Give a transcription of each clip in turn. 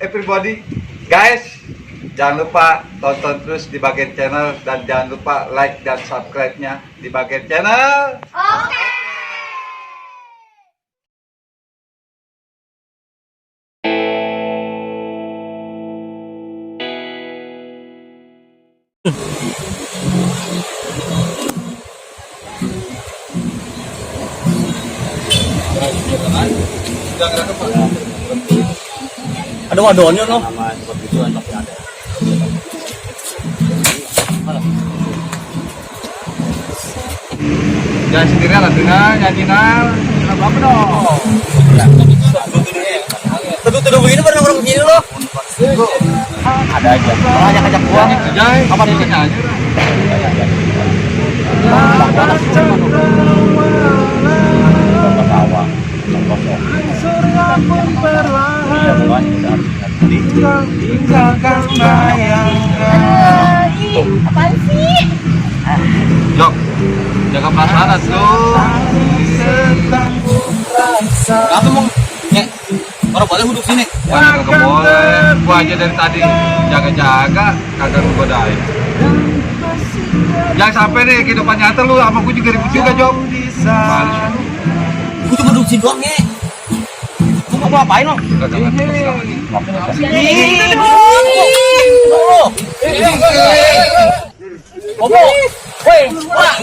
everybody. Guys, jangan lupa tonton terus di Bagian Channel dan jangan lupa like dan subscribe-nya di Bagian Channel. Oke. Ada wadonnya loh. Jangan sendirian lah, nyanyi apa dong? Tuduh ini pernah orang begini loh. Ada aja. Ajak gua. Apa di sini aja? Tinggalkan bayangkan. Apaan sih? Jok, jaga perasaan tuh. Apa mau? Nek, orang boleh duduk sini. Wah, kagak boleh. Gua aja dari tadi jaga-jaga, kagak ngegodain. Jangan sampai nih kehidupan nyata lu sama gua juga ribut juga, Jok. Males. Gua cuma duduk sini doang, Nek. Gua mau ngapain lo? Kagak ngerti lagi. Bobo, woi, wah,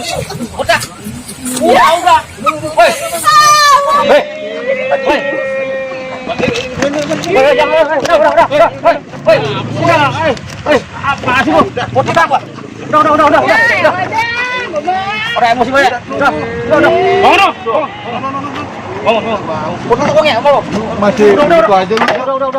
udah, udah, woi, apa sih lu? Mau kita apa? Udah. Orang emosi banget. Udah. Bangun. Masih gitu aja. Udah.